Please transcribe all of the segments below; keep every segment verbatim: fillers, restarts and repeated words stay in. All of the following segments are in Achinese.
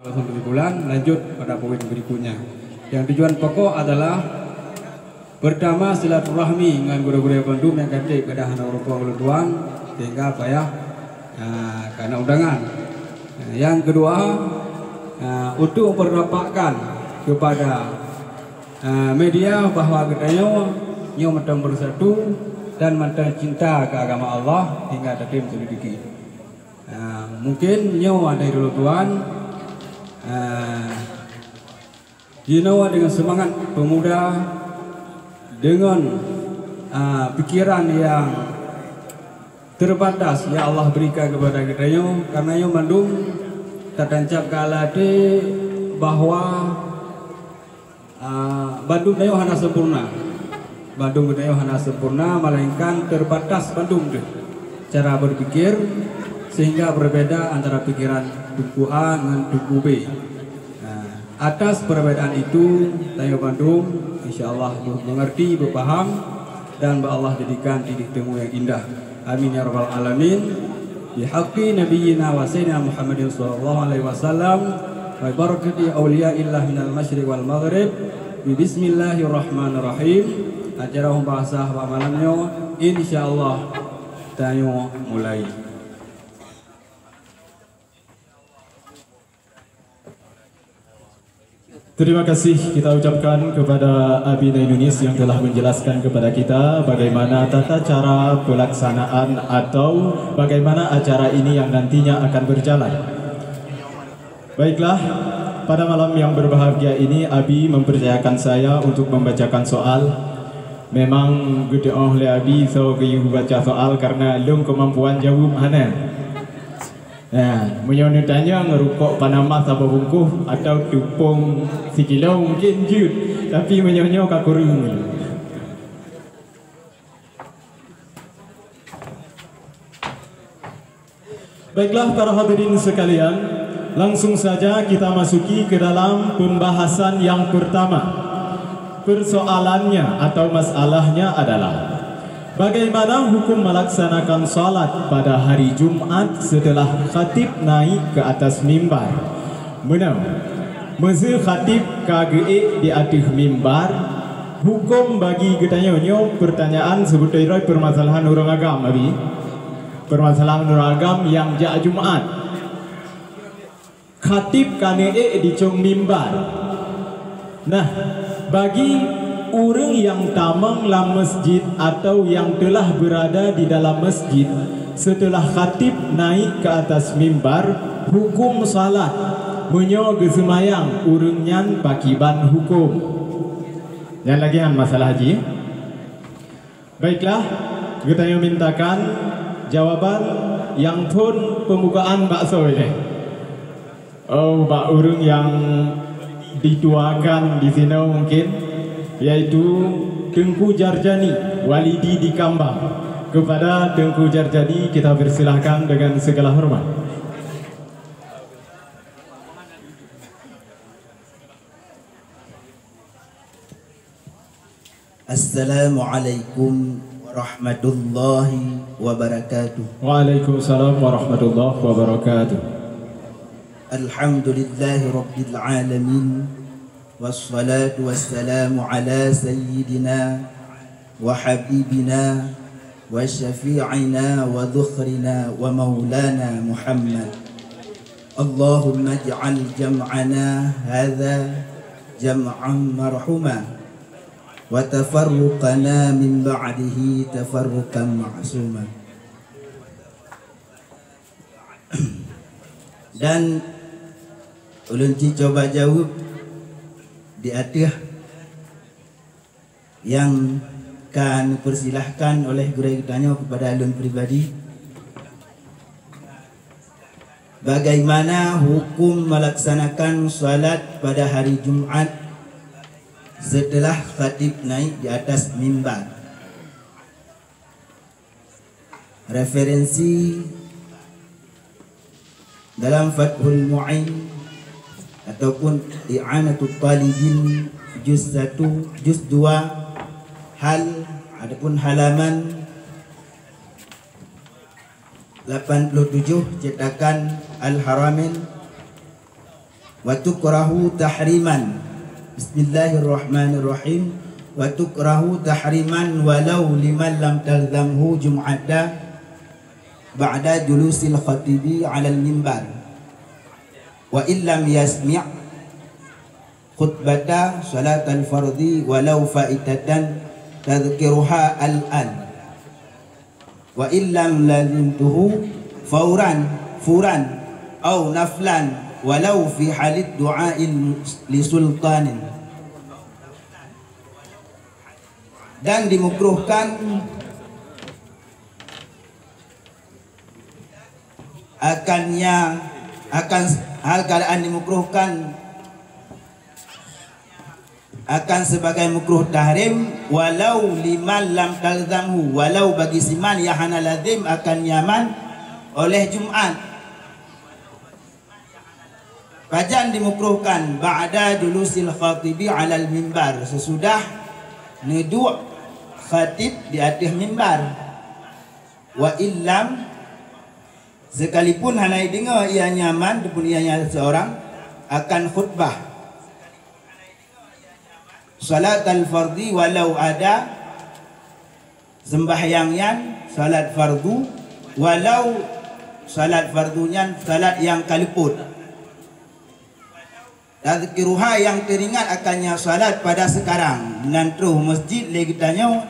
Kesimpulan, lanjut pada poin berikutnya. Yang tujuan pokok adalah, pertama, silaturahmi ngon gurée-gurée bandum nyang ka treb, kadang hana rupa ulôn tuan, sehingga payah, ah, kana undangan. Yang kedua, ah, untuk mempernampakkan kepada, ah, media bahwa geutanyoe nyoe mantong bersatu dan mantong cinta ke agama Allah hingga tatem seulidiki. Ah, mungkin nyoe dari ulôn tuan, ah, jinoe dengan semangat pemuda, dengan, ah, pikiran yang terbatas yang Allah berikan kepada geutanyoe, karena nyoe mandum tatancab keu até bahwa Ah, bandum tanyoe hana sempurna. Bandum tanyoe hana sempurna, melainkan terbatas bandum teuh cara berpikir, sehingga berbeda antara pikiran Teungku A ngon Teungku B. Nah, atas perbedaan itu, tanyoe bandum, insya Allah, mengerti, berpaham, dan bak Allah jadikan titik temu yang indah. Amin ya rabbal alamin. Bihaqqi nabiyyina wa sayyidina Muhammadin sallallahu alaihi wasallam, wa barakati auliyaillah minal masyriq wal maghrib. Bismillahirrahmanirrahim. Acara bahasa bak malam nyoe, insya Allah, tanyoe mulai. Terima kasih kita ucapkan kepada Abi Nainunis yang telah menjelaskan kepada kita bagaimana tata cara pelaksanaan atau bagaimana acara ini yang nantinya akan berjalan. Baiklah, pada malam yang berbahagia ini, Abi mempercayakan saya untuk membacakan soal. Memang geutu'oh lé Abi soe geuyue baca soal karena lôn kemampuan jaweueb hana. Nah, meunyoe neutanyong rukok panama saboh bungkôh atau teupông sikilo mungkin jeuet, tapi meunyoe nyoe ka kureueng. Baiklah, para hadirin sekalian, langsung saja kita masuki ke dalam pembahasan yang pertama. Persoalannya atau masalahnya adalah, bagaimana hukum melaksanakan salat pada hari Jumat setelah khatib naik ke atas mimbar? Meunan, meuseu khatib ka geuék di ateueh mimbar, hukum bagi geutanyoe nyoe pertanyaan seubeutôi droe permasalahan ureuëng agam, Abi. Permasalahan ureuëng agam nyang jak Jumat. Khatib ka neuék di cong mimbar. Nah, bagi ureuëng nyang tamong lam masjid atau nyang teulah beurada di dalam masjid, seuteulah khatib naik ke atas mimbar, hukum salat, meunyoe geuseumayang ureuëng nyan pakiban hukum. Nyan lagée nyan masalah jih. Baiklah, geutanyoe mintakan jawaban nyang phon peumbukaan baksoe lé. Oh, bak ureuëng nyang dituakan di sinoe mungkin, yaitu Teungku Jarjani, Walidi di Kambang. Kepada Teungku Jarjani kita persilahkan dengan segala hormat. Assalamualaikum warahmatullahi wabarakatuh. Waalaikumsalam warahmatullahi wabarakatuh. Alhamdulillahi rabbil alamin. Wassalatu wassalamu ala sayyidina wa habibina wa syafi'ina wa dhukhrina wa maulana Muhammad. Allahumma ij'al jam'ana hadza jam'an marhuma, wa tafarruqana min ba'dihi tafarruqan ma'suma. Dan ulôn cit cuba jaweueb di ateueh nyang ka neupeursilahkan oleh gurée geutanyoe keupada lôn pribadi. Bagaimana hukum melaksanakan salat pada hari Jumat setelah khatib naik di atas mimbar? Referensi dalam Fathul Mu'in ataupun I'anatut Talibin juz satu, juz dua, hal ataupun halaman lapan puluh tujuh, cetakan Al-Haramain. Wa tukrahu tahriman. Bismillahirrahmanirrahim. Wa tukrahu tahriman walau liman lam talzamhu jum'atan ba'da julusil khatibi 'alal mimbar. Wa illam yasmi' khutbata salatal fardhi walau faitatan tadhkiruha al-an. Wa illam lazimtuhu fauran, furan, au naflan, walau fi halid du'ain li sultanin. Dan dimukruhkan akannya, akan hal keadaan dimukruhkan akan sebagai makruh tahrim, walau liman lam talzamhu, walau bagi siman yang hana lazim akan nyaman oleh Jumat. Pajan dimukruhkan? Ba'da julusil khatibi 'alal mimbar, sesudah neuduek khatib di ateueh mimbar. Wa illam, sekalipun hana ideungoe ia nyaman ataupun ia nyan seorang akan khutbah salatal fardhi, walau ada sembahyang nyan salat fardu, walau salat fardu nyan salat nyang ka leupot. Tadhkiruha, nyang teuringat akannya salat pada sekarang, nan troh masjid lé geutanyoe.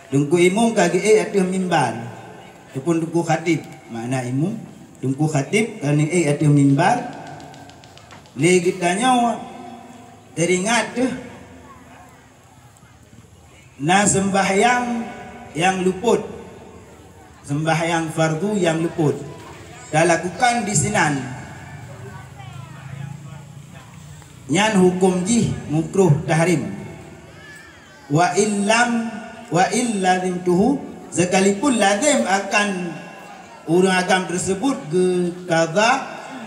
Teungku imum ka geuék ateueh mimbar, ataupun teungku khatib, makna imum, teungku khatib ka neuék ateueh mimbar. Lé geutanyoe teuringat teuh na sembahyang nyang luput, sembahyang fardu nyang luput talakukan di sinan. Nyan huköm jih makruh tahrim. Wa illam, wa in lazimtuhu, sekalipun lazim akan ureuëng agam tersebut geuqadha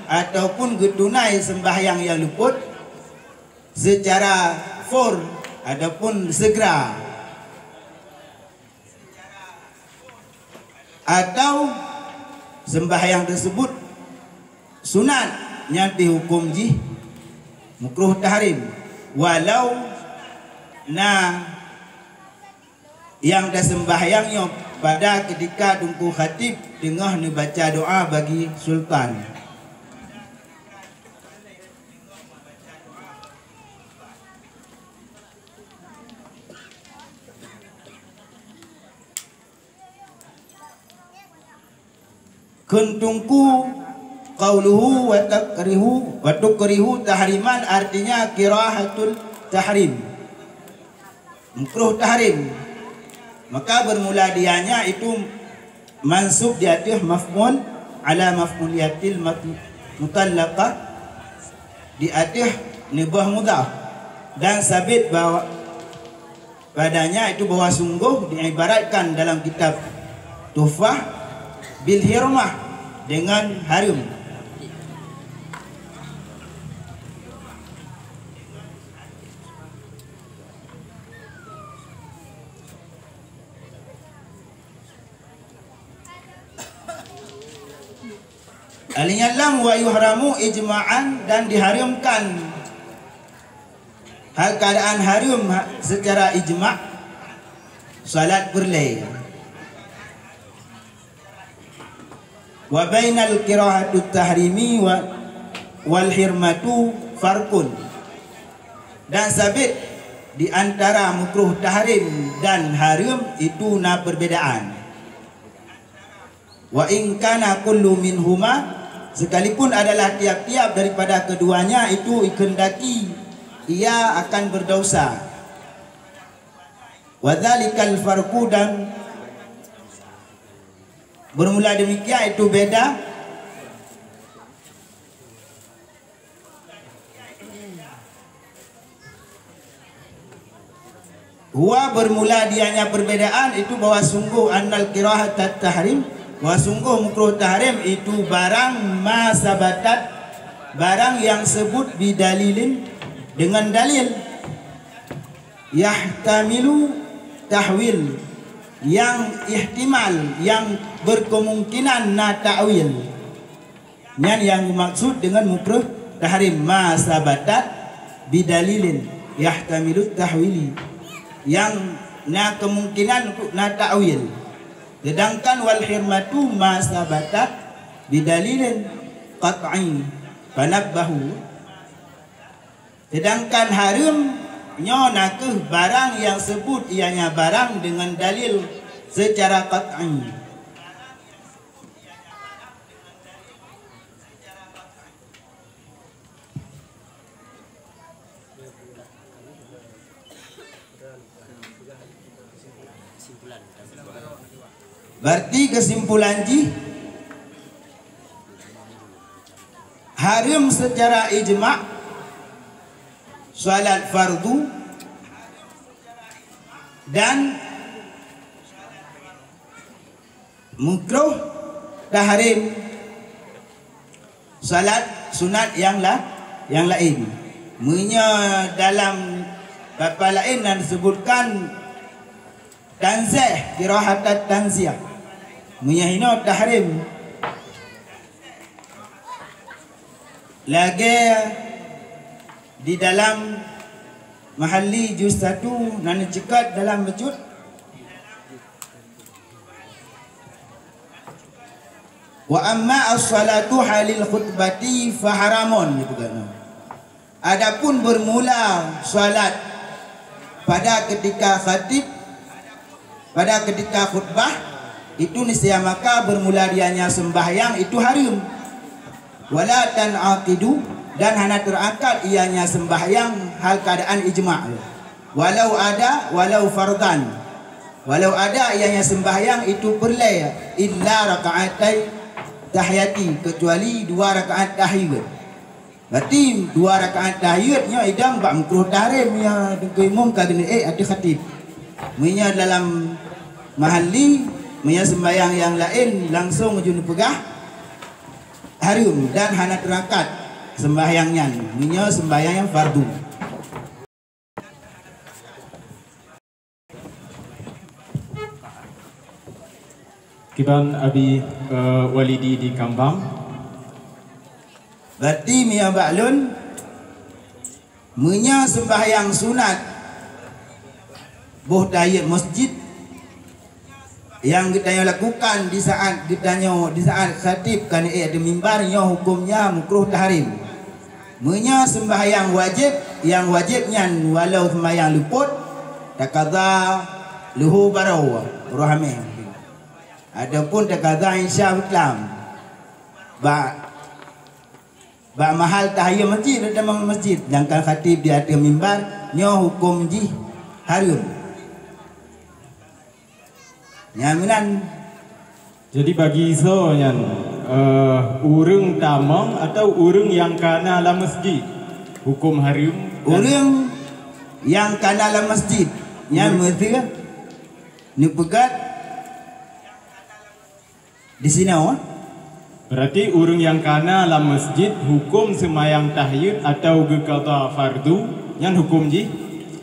ataupun geutunai sembahyang nyang luput secara fur ataupun segera, atau sembahyang tersebut sunat, nyan pih huköm jih makruh tahrim, walau na nyang tasembahyang nyoe pada keutika teungku khatib teungoh neubaca doa bagi sultan. Kheun teungku, qauluhu wa takrihu, wa tukrihu tahriman, artinya kirahatul tahrim, makruh tahrim. Maka bermula dianya itu mansub di ateueh maf'ul ala maf'uliyatil mat-, mutallaqah, di ateueh neuboh mudhaf, dan sabit bahwa padanya itu bahwa sungguh diibaratkan dalam kitab Tuhfah bil hirmah, dengan hareuem. Alinyalam wa yuhramu ijma'an, dan diharumkan hal keadaan harum ha-, secara ijma' salat peureulée. Wa bainal kirahatut tahrimi wa, wal hirmatu farqun. Dan sabit di antara makruh tahrim dan harum itu na perbedaan. Wa in kana kullu minhuma, sekalipun adalah tiap-tiap daripada keduanya itu dikehendaki ia akan berdosa. Wa dzalikal farqu, dan bermula demikian itu beda. Huwa, bermula dianya perbedaan itu bahwa sungguh annal kirahat tahrim, bahwa sungguh makruh tahrim itu barang ma sabatat, barang yang sebut bidalilin, dengan dalil. Yahtamilu tahwil, yang ihtimal, yang berkemungkinan na takwil. Nyan nyang geumaksud deungon mukruh tahrim, ma sabatat bidalilin yahtamilut tahwili, nyang na keumungkinan untuk na takwil. Sedangkan wal hurmatu ma sabatat bidalilin qat'i, fanabbahu. Sedangkan hareuem nyoe nakeuh barang nyang seubut ianya barang deungon dalil seucara qat'i. Berarti kesimpulan jih, hareuem seucara ijma' salat fardu dan mukruh tahrim salat sunat nyang la-, nyang laén. Meunyoe dalam bab laén na disebutkan tanzih, karahatat tanzih. Meunyoe hinoe tahrim. Lagée di dalam Mahalli juz satu na neuceukat dalam bacut. Wa amma as-salatu halil khutbati fa haramun, gitu kan. Adapun bermula salat pada ketika khatib, pada ketika khutbah, itu niscaya maka bermula dianya sembahyang itu hareuem. Wala tan'aqidu, dan hana teuangkat ianya sembahyang hal keadaan ijma'. Walau ada, walau fardan. Walau ada ianya sembahyang itu peureulée illa raka'atai tahiyati, kecuali dua rakaat tahiyat. Berarti dua rakaat tahiyat nyoe idong bak mukruh tahrim, ya, teungku imum ka geuneuk ék ateueh khatib. Meunyoe dalam Mahalli, meunyoe sembahyang nyang laén langsung jeuet neupeugah hareuem dan hana teuangkat sembahyang nyan, meunyoe sembahyang nyang fardu. Kiban Abi, eh, Walidi di Kambang. Berarti meunyoe bak lôn, meunyoe sembahyang sunat boh tahiyat masjid nyang geutanyoe lakukan di saat geutanyoe, di saat khatib ka neuék di mimbar, nyoe hukömnya mukruh tahrim. Meunyoe sembahyang wajéb, nyang wajéb nyan walau sembahyang luput, takaza luhu baroe, rohameh. Ataupun takaza insya Islam. Bak, bak mahal tahiyat masjid, tamong masjid, sedangkan khatib di ateueh mimbar, nyoe huköm jih hareuem. Nyan meunan. Jadi bagi soe nyan, eh, ureuëng tamong atau ureuëng nyang kana lam masjid, huköm hareuem? Dan ureuëng nyang kana lam masjid, nyan ureuëng meuseuh neupeugét di sinoe. Berarti ureuëng nyang kana lam masjid huköm seumayang tahiyat atau geuqadha fardu, nyan huköm jih?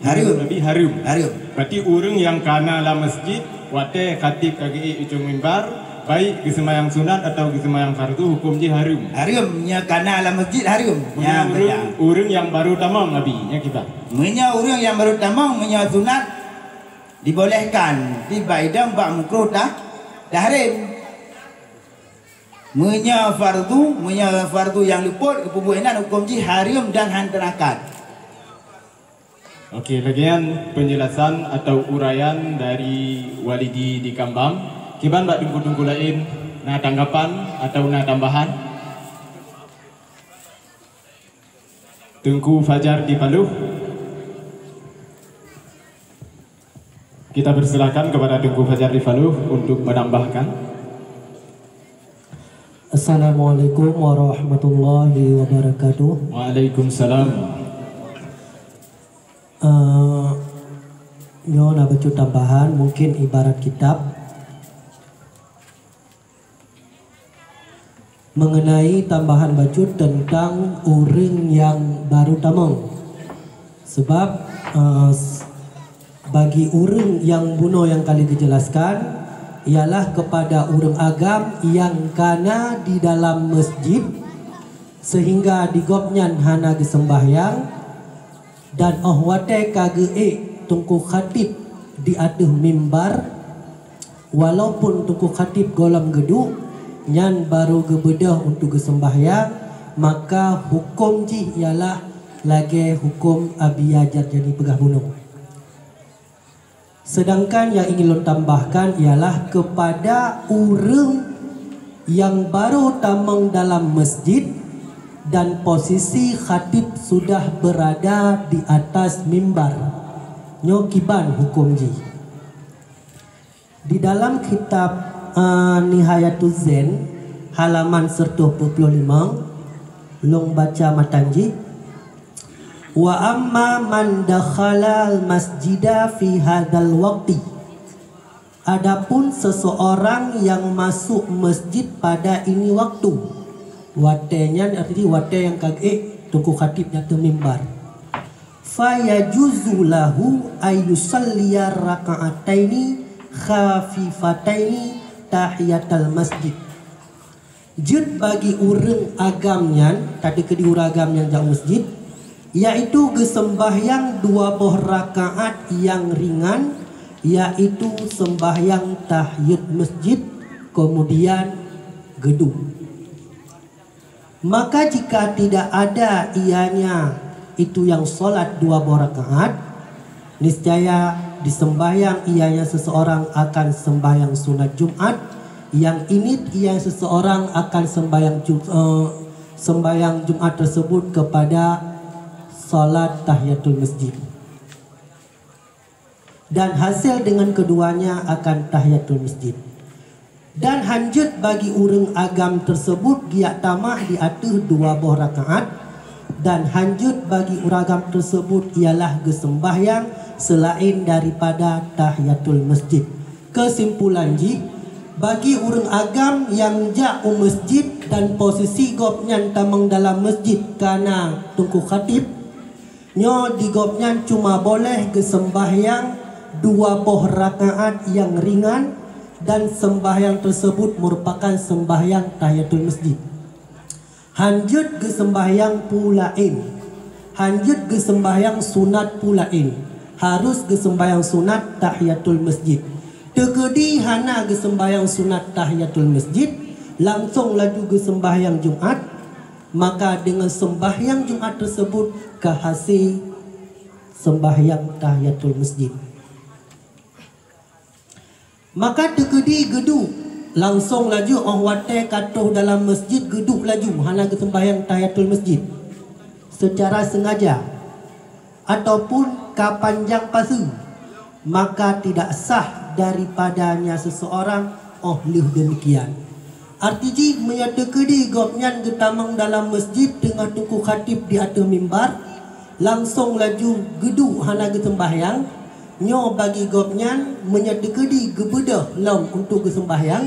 Hareuem. Nabi hareuem. Hareuem. Berarti ureuëng nyang kana lam masjid, watée khatib ka geuék ujong mimbar, baik geuseumayang sunat atau geuseumayang fardu, huköm jih hareuem. Hareuem, nyan kana lam masjid hareuem. Nyan, ureuëng, ureuëng nyang baru tamong, Abi, nyan kiban. Meunyoe ureuëng nyang baru tamong, meunyoe sunat, dibolehkan, tapi bak idong bak mukruh tah-, tahrim. Meunyoe fardu, meunyoe fardu nyang luput geupeubuet inan, huköm jih hareuem dan hana teuangkat. Oke, lagée nyan penjelasan atau uraian dari Walidi di Kambang. Kiban bak teungku-teungku laén, na tanggapan atau na tambahan? Teungku Fajar di Paloh. Kita persilakan kepada Teungku Fajar di Paloh untuk menambahkan. Assalamualaikum warahmatullahi wabarakatuh. Waalaikumsalam. Eh, nyoe na bacut tambahan, mungkin ibarat kitab. Mengenai tambahan bacut tentang ureuëng nyang baru tamong. Sebab, eh, s-, bagi ureuëng nyang bunoe nyang ka lheueh geujelaskan, ialah kepada ureuëng agam nyang kana di dalam masjid seuhingga di gobnyan hana geuseumbahyang, dan óh watée ka geuék Teungku Khatib di ateueh mimbar, walaupun Teungku Khatib gohlom geuduek, nyan barô geubeudôh untuk geuseumbahyang, maka huköm jih ialah lagée huköm Abi Ya'la Jarjani peugah bunoe. Sedangkan yang ingin lôn tambahkan ialah kepada ureuëng yang baru tamong dalam masjid dan posisi khatib sudah berada di atas mimbar. Nyoe kiban huköm jih. Di dalam kitab, eh, Nihayatuz Zain, halaman seratus dua puluh lima, lôn baca matan jih, "Wa amma man dakhalal masjida fi hadzal waqti." Adapun seseorang yang masuk masjid pada ini waktu, watée nyan arti watée nyang ka geuék Teungku Khatib di ateueh mimbar. "Fa yajuzu lahu ayyusalliya raka'ataini khafifataini tahiyatal masjid." Jeuet bagi ureuëng agam nyan, tadi keudi ureuëng agam nyan jak u masjid, yaitu geuseumbahyang dua boh rakaat nyang ringan, yaitu seumbahyang tahiyat masjid, kemudian geuduek. Maka jika tidak ada ianya itu yang salat dua boh rakaat, niscaya disembahyang ianya seseorang akan sembahyang sunat Jumat, yang ini ia seseorang akan sembahyang Ju-, eh, sembahyang Jumat tersebut kepada salat tahiyatul masjid. Dan hasil dengan keduanya akan tahiyatul masjid. Dan hanjeuet bagi ureuëng agam tersebut giak tamah di ateueh dua boh rakaat, dan hanjeuet bagi ureuëng agam tersebut ialah geuseumbahyang selain daripada tahiyatul masjid. Kesimpulan jih, bagi ureuëng agam nyang jak u masjid dan posisi gobnyan tamong dalam masjid kana teungku khatib, nyoe di gobnyan cuma boleh geuseumbahyang dua boh rakaat nyang ringan, dan seumbahyang teusebut meurupakan seumbahyang tahiyatul masjid. Hanjeuet geuseumbahyang peue laén, hanjeuet geuseumbahyang sunat peue laén, harus geuseumbahyang sunat tahiyatul masjid. Teukeudi hana geuseumbahyang sunat tahiyatul masjid, langsong laju geuseumbahyang Jumat, maka deungon seumbahyang Jumat teusebut ka hase seumbahyang tahiyatul masjid. Maka teukeudi geuduek, langsong laju óh watée ka troh dalam masjid geuduek laju, hana geuseumbahyang tahiyatul masjid seucara seungaja, ataupun ka panjang paseue, maka tidak sah daripadanya seseorang óh lheueh deumikian. Arti jih, meunyoe teukeudi gobnyan geutamong dalam masjid teungoh teungku khatib di ateueh mimbar, langsong laju geuduek hana geuseumbahyang, nyoe bagi gobnyan meunyoe teukeudi geubeudôh lom untuk geuseumbahyang,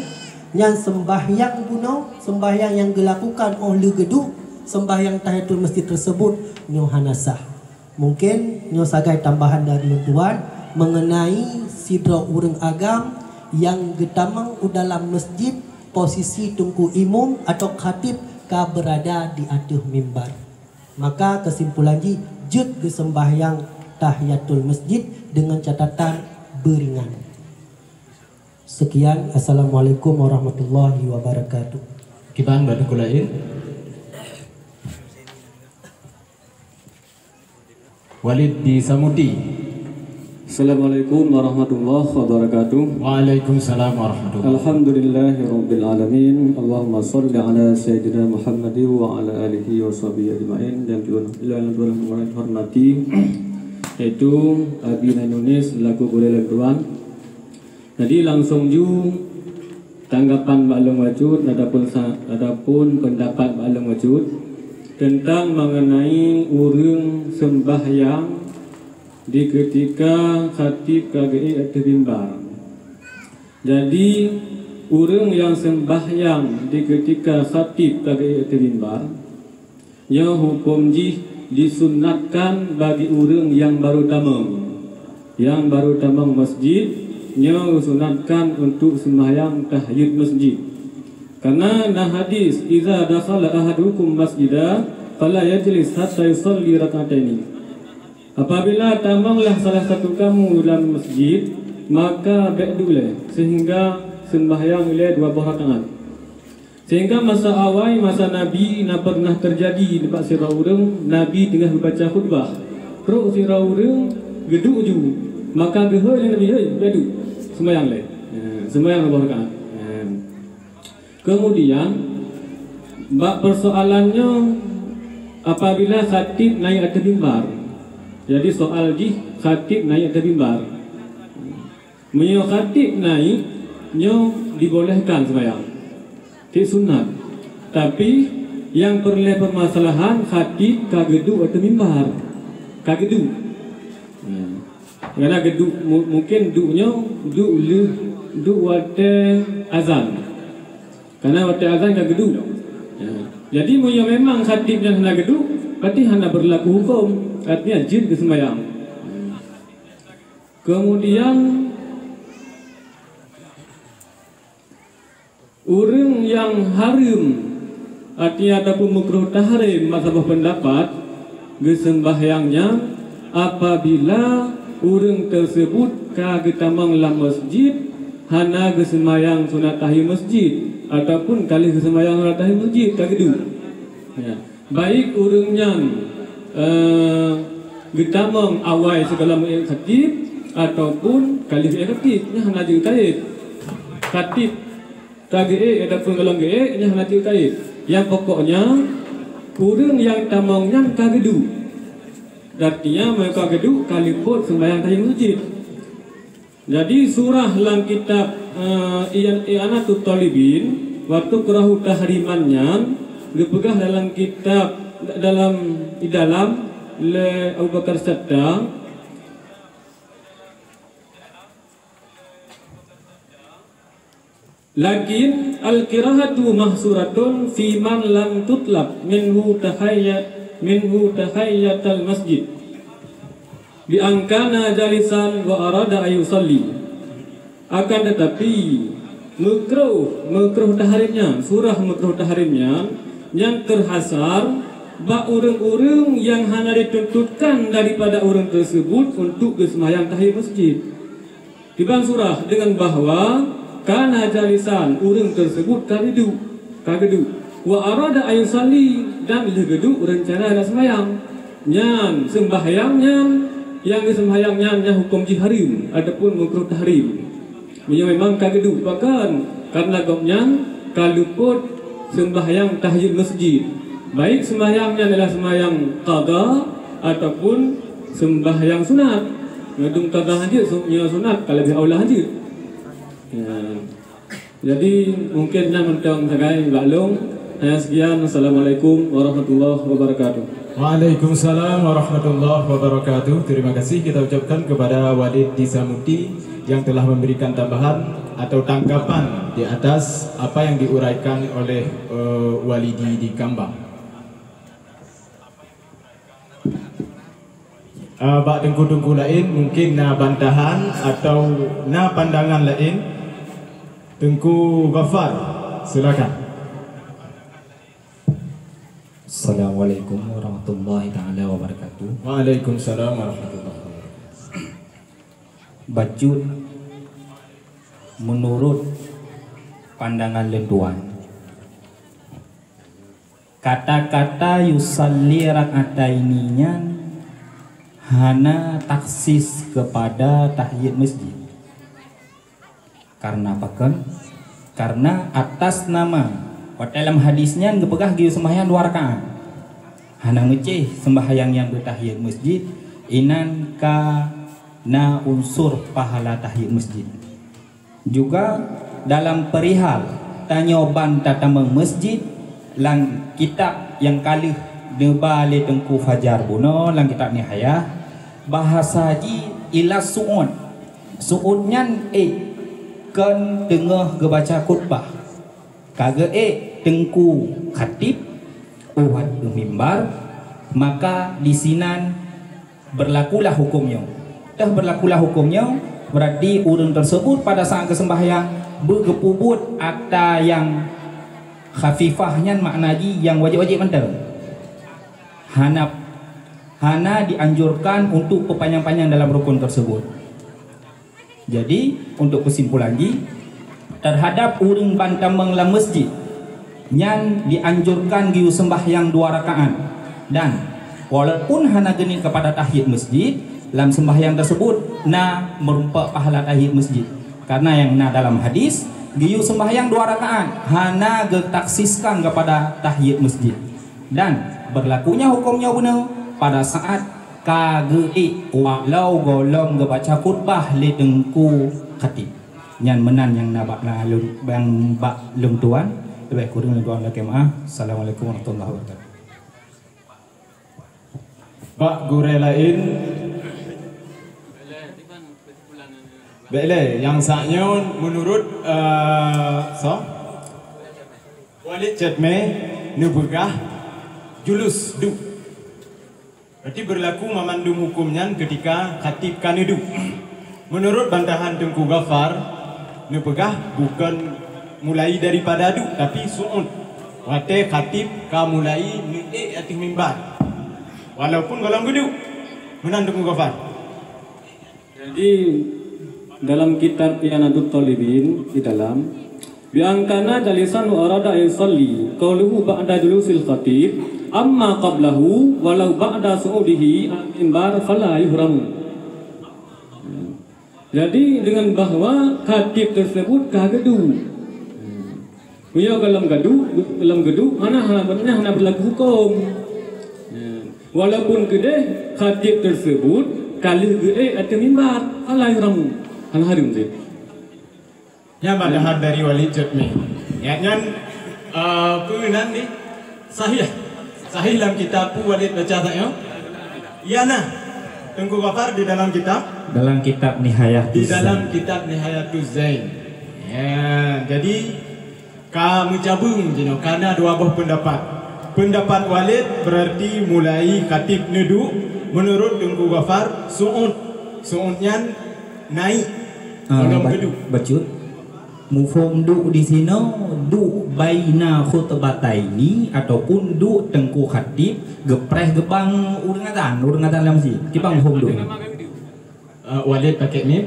nyan seumbahyang bunoe, seumbahyang nyang geulakukan óh lheueh geuduek seumbahyang tahiyatul masjid teusebut, nyoe hana sah. Mungken nyoe sagai tambahan dari lôn tuan meungeunai sidroe ureuëng agam nyang geutamong u dalam masjid, posisi teungku imum atawa khatib ka beurada di ateueh mimbar. Maka keusimpulan jih, jeuet geuseumbahyang tahiyatul masjid deungon catatan beuringan. Sekian, assalamualaikum warahmatullahi wabarakatuh. Kiban bak teungku laén. Walid di Samuti. Assalamualaikum warahmatullahi wabarakatuh. Waalaikumsalam warahmatullahi. Alhamdulillahirabbil alamin. Allahumma shalli ala sayyidina Muhammadin wa ala alihi wa sahbihi ajmain. Dan tuan yang tuan hormati, yaitu Abi Nanunis selaku gurée lôn tuan. Jadi langsong ju tanggapan bak lôn bacut ataupun sa-, ataupun pendapat bak lôn bacut tentang mengenai ureuëng sembahyang di ketika khatib ka geuék ateueh mimbar. Jadi, ureuëng nyang sembahyang di ketika khatib ka geuék ateueh mimbar, nyoe huköm jih disunatkan bagi ureuëng nyang baru tamong. Nyang baru tamong masjid, nyoe geusunatkan untuk seumbahyang tahiyatul masjid. Karena na hadis, "Iza dakhala ahadukum masjida, fala yajlis hatta yusalli rak'ataini." Apabila tamonglah salah satu kamu dalam masjid, maka bék duek lé, sehingga sembahyang lé dua boh rakaat. Sehingga masa awai, masa Nabi, na pernah terjadi nibak sidroe ureuëng, Nabi teungoh geubaca khutbah. Trok sidroe ureuëng geuduek ju, maka geuhôi lé Nabi, "Hei, bék duek, sembahyang lé." Ya, sembahyang dua boh rakaat. Ya. Kemudian, bak persoalan nyoe, apabila khatib naik ateueh mimbar. Jadi, soal jih khatib naik ateueh mimbar. Meunyoe khatib naik, nyoe dibolehkan sembahyang. Cit sunat. Tapi, nyang peureulée peumasalahan, khatib ka geuduek ateueh mimbar. Ka geuduek. Ya. Karena geuduek, mu-, mungkin duek nyoe, duek lheueh, duek watée azan. Karena watée azan ka geuduek. Ya. Jadi, meunyoe memang khatib nyan hana geuduek, berarti hana berlaku hukum. Artinya, jeuet geuseumbahyang. Kemudian, ureuëng nyang hareuem, artinya ataupun meukruh tahrim, bak saboh peundapat, geuseumbahyang nyan apabila ureuëng teuseubut ka geutamong lam masjid, hana geuseumbahyang sunat tahiyatul masjid, ataupun ka lheueh geuseumbahyang sunat tahiyatul masjid, ka geuduek. Ya. Baik ureuëng nyan, eh, geutamong awai sigohlom geuék khatib, ataupun ka lheueh geuék khatib, nyan hana jeuet kait. Khatib ka geuék ataupun gohlom geuék, nyan hana jeuet kait. Nyang pokoknya, ureuëng nyang tamong nyan ka geuduek. Artinya, meunyoe ka geuduek, ka lipot seumbahyang tahiyatul masjid. Jadi, surah lam kitab, eh, I'an-, I'anatut Thalibin, wa tukrahu tahriman nyan, geupeugah dalam kitab, dalam, di dalam lé Abu Bakar Syatta, "Lakin al-kirahatu mahsuratun fi man lam tutlab minhu tahayya-, minhu tahayyatal masjid, bi an kana jalisan wa arada an yusalli." Akan tetapi, meukruh, meukruh tahrim nyan, surah meukruh tahrim nyan, nyan teuhasar bak ureuëng-ureuëng nyang hana dituntutkan daripada ureuëng teuseubut untuk geuseumbahyang tahiyatul masjid. Kiban surah deungon bahwa kana jalisan, ureuëng teuseubut ka geuduek, ka geuduek. Wa arada an yusalli, dan lheueh geuduek reuncana nak seumbahyang. Nyan, seumbahyang nyan, nyang geuseumbahyang nyan, nyan huköm jih hareuem ataupun meukruh tahrim. Meunyoe memang ka geuduek, pakon? Karena gobnyan ka lupot seumbahyang tahiyatul masjid. Baik seumbahyang nyan adalah seumbahyang qadha ataupun seumbahyang sunat. Nyoe dum qadha jeuet, su-, nyoe sunat ka leubeh aula jeuet. Ya. Jadi, mungkin nyan mantong sagai bak lôn. Hanya sekian. Assalamualaikum warahmatullahi wabarakatuh. Waalaikumsalam warahmatullahi wabarakatuh. Terima kasih kita ucapkan kepada Walid Disamuti yang telah memberikan tambahan atau tanggapan di atas apa yang diuraikan oleh, eh, Walidi di Kambang. Ah, bak teungku-teungku laén mungkin na bantahan atau na pandangan laén. Teungku Ghaffar, silakan. Assalamualaikum warahmatullahi taala wabarakatuh. Waalaikumsalam warahmatullahi wabarakatuh. Bacut, menurut pandangan lôn tuan, kata-kata yusalli rak'ataini nyan hana taksis kepada tahiyat masjid. Karena pakon? Karena atas nama, watée lam hadis nyan geupeugah geuyue seumbahyang dua rakaat. Hana meucéh seumbahyang nyang beutahiyat masjid, inan ka na unsur pahala tahiyat masjid. Juga dalam perihal tanyoe ban tatamong masjid, lam kitab nyang ka lheueh neuba lé Teungku Fajar bunoe lam kitab Nihayah, bahasa jih ila su'ud. Su'ud nyan ék kon teungoh geubaca khutbah. Ka geuék teungku khatib u ateueh mimbar, maka disinan berlakulah huköm nyoe. Teuh berlakulah huköm nyoe, berarti ureuëng teuseubut pada saát geuseumbahyang beugeupeubuet ata nyang Khafifah nyan makna jih nyang wajéb-wajéb mantong. Hana, hana dianjurkan untuk peupanjang-panjang dalam rukun tersebut. Jadi, untuk kesimpulan jih, terhadap ureuëng bantamong lam masjid, nyan dianjurkan geuyue sembahyang dua rakaat. Dan, walaupun hana geuniet kepada tahiyat masjid, lam sembahyang tersebut na meureumpok pahala tahiyat masjid. Karena nyang na dalam hadis, geuyue sembahyang dua rakaat, hana geutaksiskan kepada tahiyat masjid. Dan berlakunya hukum nyoe bunoe pada saat ka geuék walau gohlom geubaca khutbah lé teungku khatib. Nyan meunan nyang na bak lôn, nyang bak lôn tuan, leubeh kureueng lôn tuan lakée meu'ah. Assalamualaikum warahmatullahi wabarakatuh. Bak gurée laén, bék lé, nyang sak nyoe meunurot, eh, soe? Walid Cetme neupeugah julus duek. Berarti berlaku mamandum hukum nyan ketika khatib ka neuduek. Meunurot bantahan Teungku Gafar, neupeugah bukon mulai daripada duek, tapi su'ud. Watée khatib ka mulai neuék ateueh mimbar. Walaupun gohlom geuduek. Meunan Teungku Gafar. Jadi, dalam kitab I'anatut Thalibin di dalam, "Bi an kana jalisan wa arada an yusalli, qauluhu ba'da julusil khatib, amma qablahu walau ba'da su'udihi al mimbar fala yuhramu." Jadi, dengan bahwa khatib tersebut ka geuduek. Meunyoe gohlom geuduek, gohlom geuduek, hana, hana, hana beurlaku huköm. Ya. Walaupun keudeh khatib tersebut ka lheueh geuék ateueh mimbar, fala yuhramu. Hana hareuem cit. Nyan bantahan dari Walid Cetme. Ya, nyan, eh, peue nan ni? Sahih. Sahih lam kitab peue Walid baca saat nyoe? Ya nah. Teungku Gafar di dalam kitab? Dalam kitab Nihayah Di Tuz Zain. Dalam kitab Nihayatuz Zain. Ya, jadi ka meucabeueng jinoe, ka na dua boh peundapat. Peundapat Walid berarti mulai khatib neuduek, meunurot Teungku Gafar, su'ud. Su'ud nyan naik, ah, gohlom ba-, geuduek. Bacut. Muphom duek di sinoe, duek baina khutbataini ataupun duek teungku khatib geupreh geubang ureuëng azan, ureuëng azan lam masjid. Kiban muphom duek. Eh, Walid pakai mim.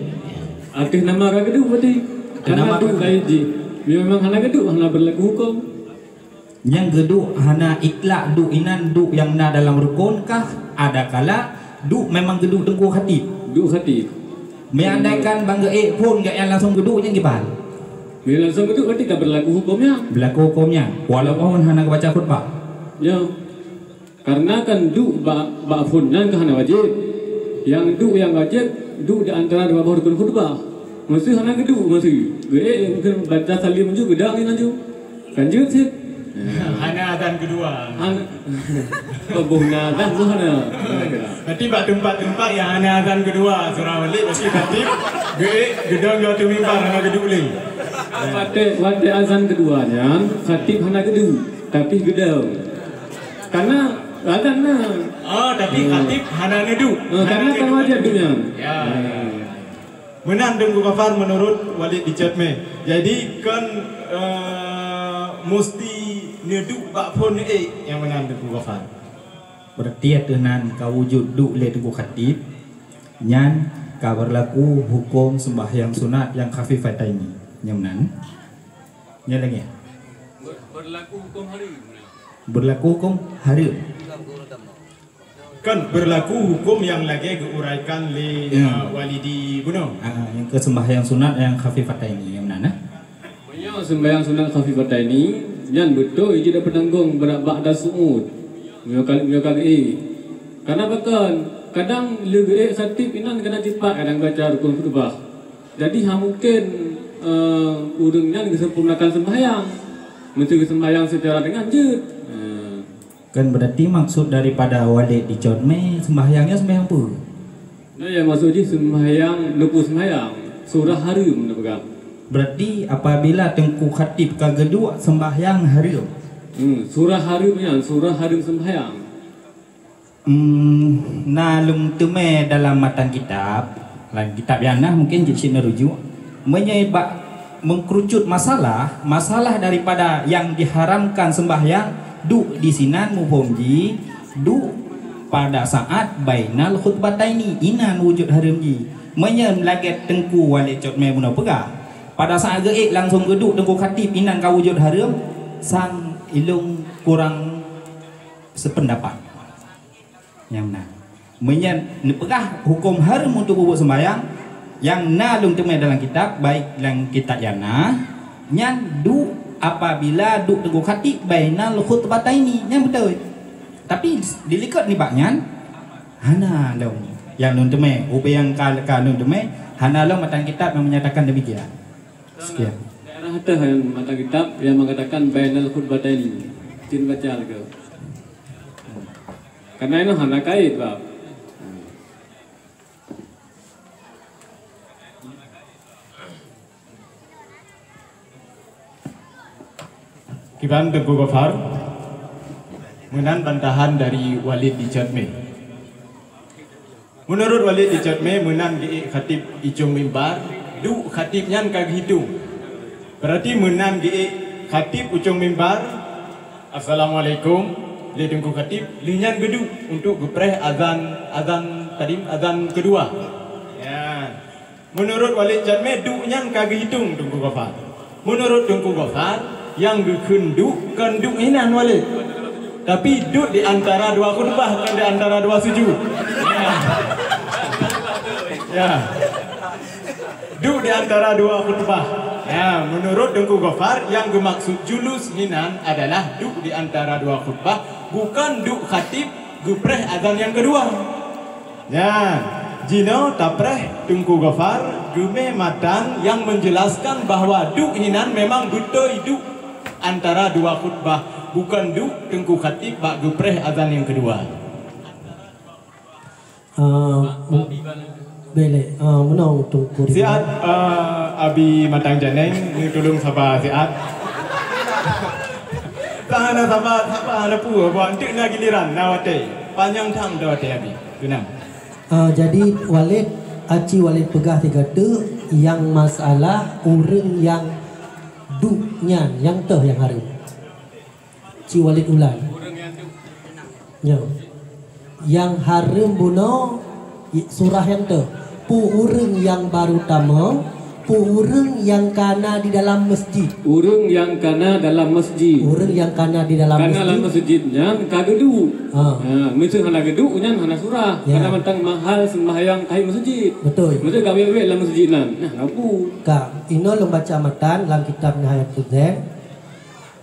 Ateueh nama ka geuduek berarti. Ateueh nama ka geuduek. Karena duek laén jih. Memang hana geuduek, hana berlaku huköm. Nyang geuduek hana itlak duek inan duek nyang na dalam rukun kah, adakala duek memang geuduek teungku khatib? Duek khatib. Meunyo andaikan ban geuék phon geuék langsung geuduek nyan kiban? Meunyo langsung geuduek berarti ka berlaku huköm nyan. Berlaku huköm nyan. Walaupun hana geubaca khutbah. Ya. Karena kan duek bak, bak phon nyan ka hana wajéb. Nyang duek nyang wajéb, duek di antara dua boh rukun khutbah. Meuseu hana geuduek meuseu. Geuék mungkin baca salim ju geudang nyan ju. Kan jeuet cit. Hana azan keudua. Hana. Oh, boh na azan boh hana. Berarti bak teumpat-teumpat nyang hana azan keudua, surah Walid, berarti khatib geuék geudong di ateueh mimbar hana geuduek lé. Watée, watée azan keudua nyan, khatib hana geuduek, tapi geudong. Karena azan na. Oh, tapi khatib hana neuduek. Oh, karena kan wajéb duek nyan. Ya. Hmm. Meunan Teungku Gafar meunurot Walid di Cetme. Jadi kon, eh, musti neuduek bak phon neuék nyang meunan Teungku Gafar. Berarti ateueh nan ka wujud duek lé teungku khatib, nyan ka berlaku huköm sembahyang sunat nyang khafifataini. Nyang meunan. Nyan lagée. Ber-, berlaku huköm hareuem. Berlaku huköm hareuem. Kan berlaku huköm nyang lagée geuuraikan lé, ya, eh, Walidi bunoe. Ah, nyang keu sembahyang sunat nyang khafifataini nyang meunan, eh? Meunyoe sembahyang sunat khafifataini, nyan beutôi jeuet tapeunanggong bak, ba'da su'ud. Meunyoe ka, meunyoe ka geuék. Karena pakon? Kadang lheueh geuék khatib inan kadang cepat, kadang baca rukun khutbah. Jadi, hana mungken, eh, ureuëng nyan geusempurnakan sembahyang. Meuseu geusembahyang secara ringan jeuet. Eh. Kan berarti maksud daripada Walid di Cetme sembahyangnya sembahyang peue? Nah, ya, maksud jih sembahyang, luput sembahyang. Surah hareuem neupeugah. Berarti apabila teungku khatib ka geuduek sembahyang hareuem? Hmm, surah hareuem nyan, surah hareuem sembahyang. Hmm, na lôn teumé dalam matan kitab. Lam kitab nyang na mungken jeuet cit neurujuk. Meunyoe bak Mengkerucut masalah, masalah daripada nyang diharamkan sembahyang, duek di sinan muphom jih, duek pada saat bainal khutbataini, inan wujud hareuem jih. Meunyoe lagée Teungku Walid Cut Mé bunoe peugah, pada saat geuék langsong geuduek Teungku Khatib, inan ka wujud hareuem, sang ilong kurang sependapat. Nyang na. Meunyoe neupeugah huköm hareuem untuk peubuet seumbahyang, nyang na lôn teumé dalam kitab, baik lam kitab nyang na, nyan duek apabila duek Teungku Khatib bainal khutbataini, nyan beutôi. Tapi dilikot nibak nyan, hana lôn. Nyang lôn teumé, ubé nyang ka, ka lôn teumé, hana lôn matan kitab nyang menyatakan demikian. Sekian. Daerah teuh nyang matan kitab nyang mengatakan bainal khutbataini. Cit baca lagée. Karena inoe hana kait, Bab. Kiban Teungku Gofar, meunan bantahan dari Walid di Cut Mé. Meunurot Walid di Cut Mé, meunan geuék khatib icong mimbar, duek khatib nyan ka geuhitong. Berarti meunan geuék khatib icong mimbar, "Assalamualaikum," lé Teungku Khatib, lheueh nyan geuduek untuk geupreh azan, azan tadi, azan keudua. Ya. Meunurot Walid Cut Mé, duek nyan ka geuhitong Teungku Gofar. Meunurot Teungku Gofar, nyang geukheun duek kon duek hinan Walid. Tapi duek di antara dua khutbah, kon di antara dua sujud. Ya. Duek di antara dua khutbah. Ya, meunurot Teungku Gofar, nyang geumaksud julus hinan adalah duek di antara dua khutbah, bukon duek khatib geupreh azan nyang keudua. Nyan, jinoe tapreh Teungku Gofar geumé matan nyang menjelaskan bahwa duek hinan memang beutôi duek antara dua khutbah, bukon duek Teungku Khatib bak geupreh azan nyang keudua. Ah, mu-, belek. Ah, meunoe Teungku. Siat, ah, Abi Matang Janeng, ni tulung saba siat. Tahan saba, saba, hana peue, buat enteuk na giliran, na watée. Panyang tham watée Abi. Tunang. Ah, jadi Walid, aci Walid peugah sigoe teuk nyang masalah ureuëng nyang duek nyan, nyang toh nyang hareuem. Ci Walid ulang. Nyoe. Nyang hareuem bunoe surah nyang toh. Peue ureuëng nyang baru tamong, peue ureuëng nyang kana di dalam masjid. Ureuëng nyang kana dalam masjid. Ureuëng nyang kana di dalam masjid. Kana lam masjid nyan ka geuduek. Ha. Ha, meuseu hana geuduek nyan hana surah. Ya. Kana mantong mahal seumbahyang tahi masjid. Beutôi. Meuseu ka wék-wék lam masjid nan. Nah, rabu. Ka, inoe lôn baca matan lam kitab Nihayatul Zain.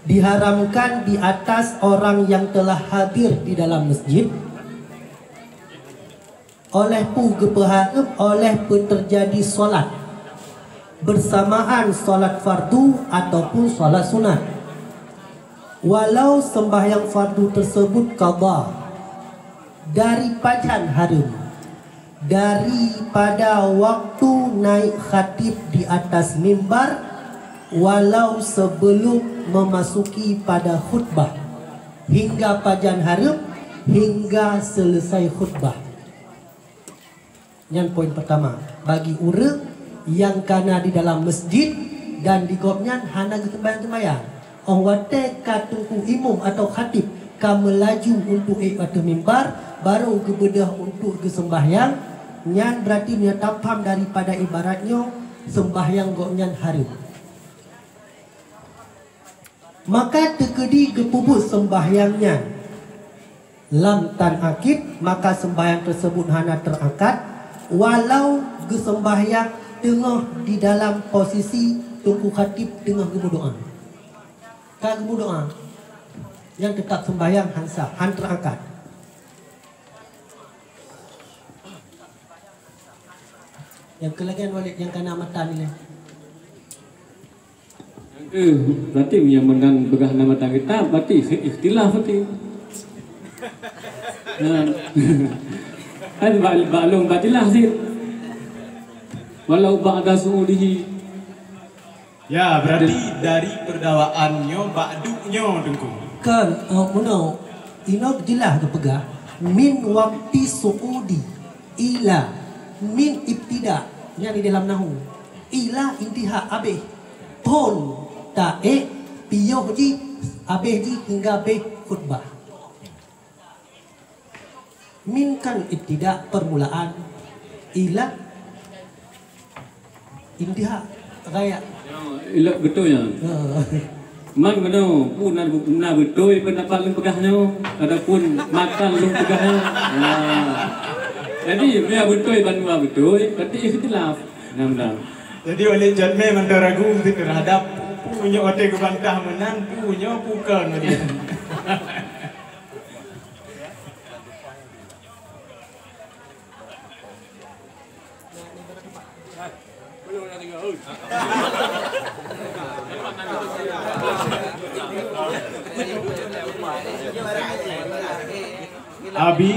Diharamkan di atas orang yang telah hadir di dalam masjid oleh peue geupeuhareuem oleh peue teujadi solat bersamaan solat fardu ataupun solat sunat. Walau sembahyang fardu tersebut qadha, dari pajan hareuem, daripada waktu naik khatib di atas mimbar, walau sebelum memasuki pada khutbah, hingga pajan hareuem, hingga selesai khutbah. Nyan poin pertama, bagi ureuëng nyang kana di dalam masjid dan di gobnyan hana geuseumbahyang-seumbahyang. Óh watée ka teungku imum atawa khatib ka meulaju untuk ék ateueh mimbar, barô geubeudôh untuk geuseumbahyang, nyan berarti meunyoe tapham daripada ibarat nyoe, seumbahyang gobnyan hareuem. Maka teukeudi geupeubuet seumbahyang nyan lam tan akid, maka seumbahyang teusebut hana teurangkat, walau geuseumbahyang teungoh di dalam posisi teungku khatib teungoh geumeudoá. Ka geumeudoá, nyan teutab seumbahyang han sah, han teurangkat. Nyang keulagian Walid nyang kana matan ilée. Nyang keu, berarti meunyoe meunan peugah na matan kitab, berarti ikh-, ikhtilaf berarti. Nah. Kan bak, bak lôn bak jeulaih cit. Walau ba'da su'udihi. Ya, berarti dari peudawaan nyoe bak duek nyoe, Teungku. Kan, eh, meunoe, inoe jeulaih geupeugah, min wakti su'udi, ila, min ibtida, nyan di dalam nahu. Ila intiha, abéh. Phon taék piôh jih, abéh jih hingga abéh khutbah. Min kan ibtidak permulaan ila intiha ghayat. Ya, ila beutôi nyan. Ha. Man keunoe, peue na, na beutôi pendapat lôn peugah nyoe, ataupun matan lôn peugah nyoe. Ha. Jadi, biar beutôi bandua beutôi, berarti ikhtilaf. Nah, benar. Jadi, oleh John May mantong ragu terhadap peue nyoe watée geubantah meunan, peue nyoe peue kon. Abi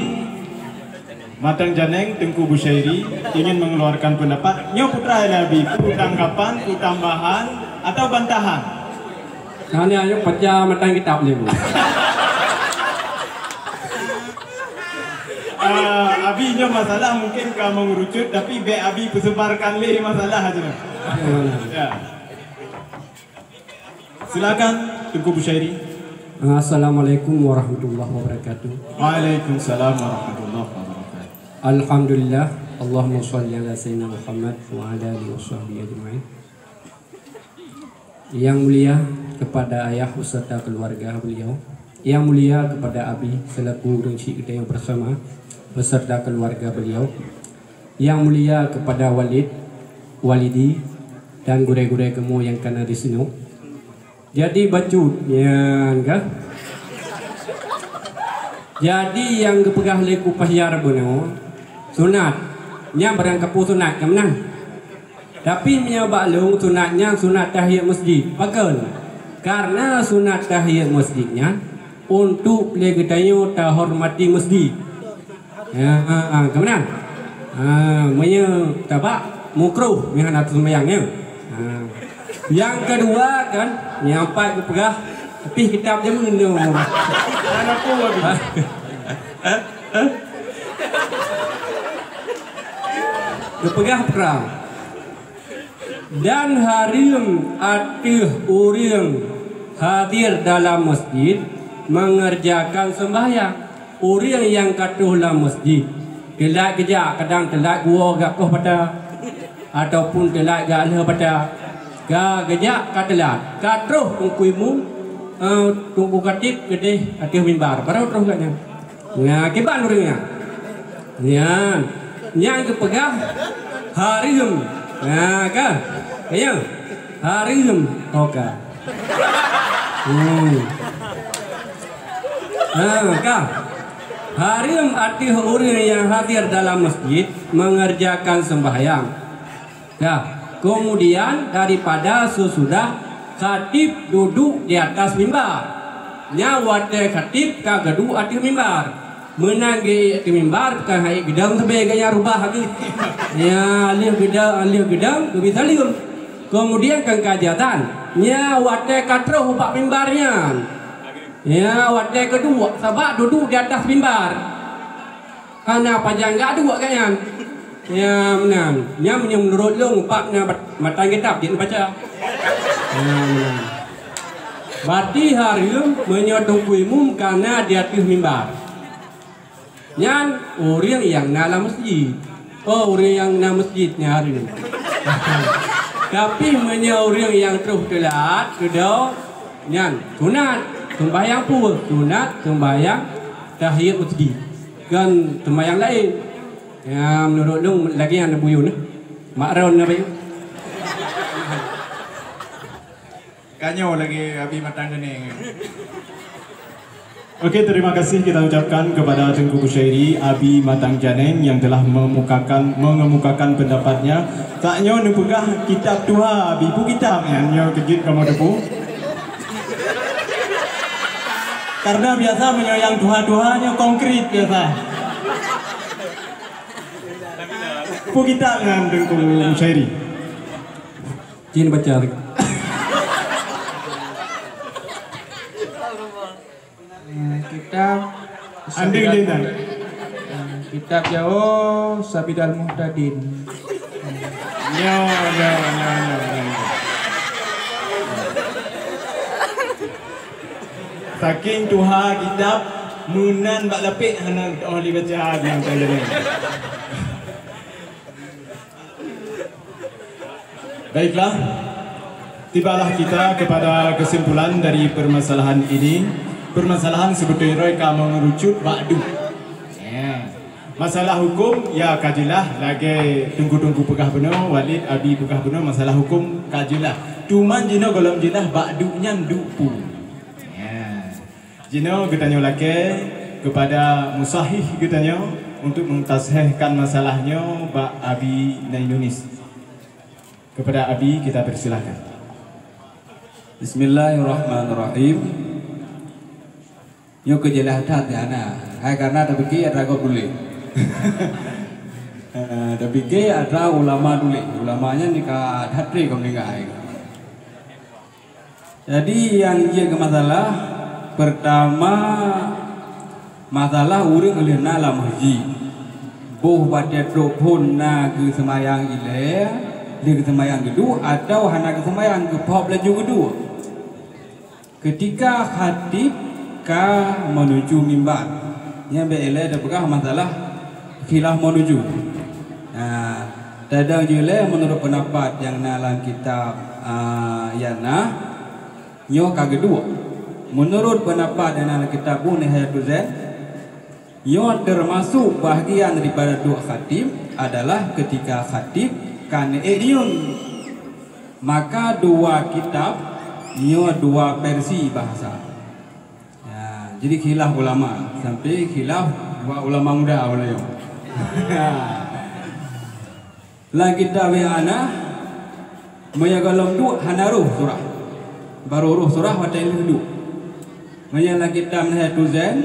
Matang Janeng Teungku Busyairi ingin mengeluarkan pendapat. Nyoe putra lé Abi, peue tanggapan, peue tambahan atau bantahan? Hana, ayo baca matan kitab lé, Bu. Ah, Abi nyoe masalah mungkin ka mengerucut, tapi bék Abi peusebarkan lé masalah aja. Ya. Silakan, Teungku Busyairi. Assalamualaikum warahmatullahi wabarakatuh. Waalaikumsalam warahmatullahi wabarakatuh. Alhamdulillah, Allahumma shalli ala sayyidina Muhammad wa ala alihi wa sahbihi ajma'in. Yang mulia kepada ayah beserta keluarga beliau, yang mulia kepada Abi selaku ureuëng syik geutanyoe bersama beserta keluarga beliau, yang mulia kepada Walid, Walidi, dan gurée-gurée kamoe nyang kana di sinoe. Jadi bacut nyan ka. Jadi nyang geupeugah lé Kupahyar bunoe sunat. Nyan barang kapeue sunat ka meunan. Tapi meunyoe bak lôn sunat nyan sunat tahiyat masjid. Pakon? Karena sunat tahiyat masjid nyan untuk lé geutanyoe tahormati masjid. Ya, ha, ha, ka meunan. Ha, meunyoe tabak mukruh nyan hana teuseumayang nyan. Ha. Nyang keudua kan, nyang pat geupeugah pih kitab jameun tu. Hana peue lagi. Geupeugah peurang. Dan hareuem ateueh ureuëng hadir dalam masjid mengerjakan sembahyang. Ureuëng nyang ka troh lam masjid, teulat geujak, kadang teulat geuwoe gak koh bata, ataupun teulat gak lheueh bata, ka geujak ka teulat, ka troh Teungku Imum, eh, Teungku Khatib keudeh ateueh mimbar, barô troh gak nyan. Nah, kiban ureuëng nyan. Nyan, nyan geupeugah hareuem. Nah, ka. Ka nyan. Hareuem. Oh, ka. Hmm. Nah, ka. Hareuem ateueh ureuëng nyang hadir dalam masjid mengerjakan sembahyang. Ya, kemudian daripada sesudah khatib duduk di atas mimbar. Nyan watée khatib ka geuduek ateueh mimbar. Meunan geuék ateueh mimbar, ka hai geudong sabe gaya rubah lagi. Ya, lheueh geudong, lheueh geudong, geubi saleuem. Kemudian kan ka azan. Nyan watée ka troh ubak mimbar nyan. Ya, watée geuduek, sabab duduk di atas mimbar. Hana pajan geuduek gobnyan. Ya, meunan. Nyan meunyoe meunurot lôn, umpat na bat-, matan kitab jeuet baca. Ya, meunan. Berarti hareuem meunyoe Teungku Imum ka na di ateueh mimbar. Nyan ureuëng nyang na lam masjid. Oh, ureuëng nyang na masjid nyan hareuem. Tapi meunyoe ureuëng nyang troh teulat, keudroe, nyan sunat. Sumbayang peue? Sunat sumbayang tahiyat masjid. Kon sumbayang laén. Ya, meunurot lôn lagée nyan buyun, eh. Makron na buyun. Ka nyoe lagée Abi Matang Janeng. Oke, terima kasih kita ucapkan kepada Teungku Busyairi, Abi Matang Janeng yang telah memukakan, mengemukakan pendapatnya. Saat nyoe neupeugah kitab tuha, Abi, peue kitab nyan, nyoe keujeuet kamoe teupeu. Karena biasa meunyoe nyang tuha-tuha nyoe konkret biasa. Peue kitab nyan Teungku Busyairi? Jin baca. Eh, kitab Andi Sabidal Lindan. Eh, kitab Jawoe Sabidal Muhtadin. Nyo, nyo, nyo, nyo, nyo. Saking tuha kitab, meunan bak lapék hana teu'oh lé baca nyang ka lheueh. Baiklah, tibalah kita kepada kesimpulan dari permasalahan ini. Permasalahan sebeutôi droe ka mengerucut bak duek. Ya. Masalah huköm, ya ka jeulaih, lagée teungku-teungku peugah bunoe, Walid, Abi peugah bunoe, masalah huköm ka jeulaih. Cuman jinoe gohlom jeulaih bak duek nyan duek peue. Ya. Jinoe geutanyoe lakée kepada musahih geutanyoe untuk mentasihkan masalah nyoe bak Abi Nainunis. Kepada Abi kita persilakan. Bismillahirrahmanirrahim. Nyoe keu jeulaih that ya na. Hai karena tapike atra gob tuléh. Eh, tapike atra ulama tuléh. Ulama nyan ka that tré ka meuninggai. Jadi nyang jeuet keu masalah pertama, masalah ureuëng lheueh na lam masjid. Boh watée trok phon na geuseumayang ilée, lheueh geuseumayang geuduek, atawa hana geuseumayang geuphob laju geuduek. Keutika khatib ka menuju mimbar, nyan bék ilée tapeugah masalah khilaf menuju. Nah, tadang jih lé meunurot peundapat nyang na lam kitab, a, Yana, nyoe ka geuduek. Meunurot peundapat nyang na lam kitab Bukhari Hayatuz Zain, nyoe teumasok bahagian daripada duek khatib adalah keutika khatib ka neuék diyueng. Maka dua kitab nyoe dua versi bahasa. Ya, jadi khilaf ulama, sampai khilaf dua ulama muda ulama nyoe. Lam kitab I'anah, meunyoe gohlom duek hana roh surah. Baru roh surah watée lheueh duek. Meunyoe lam kitab Minhajul Zain,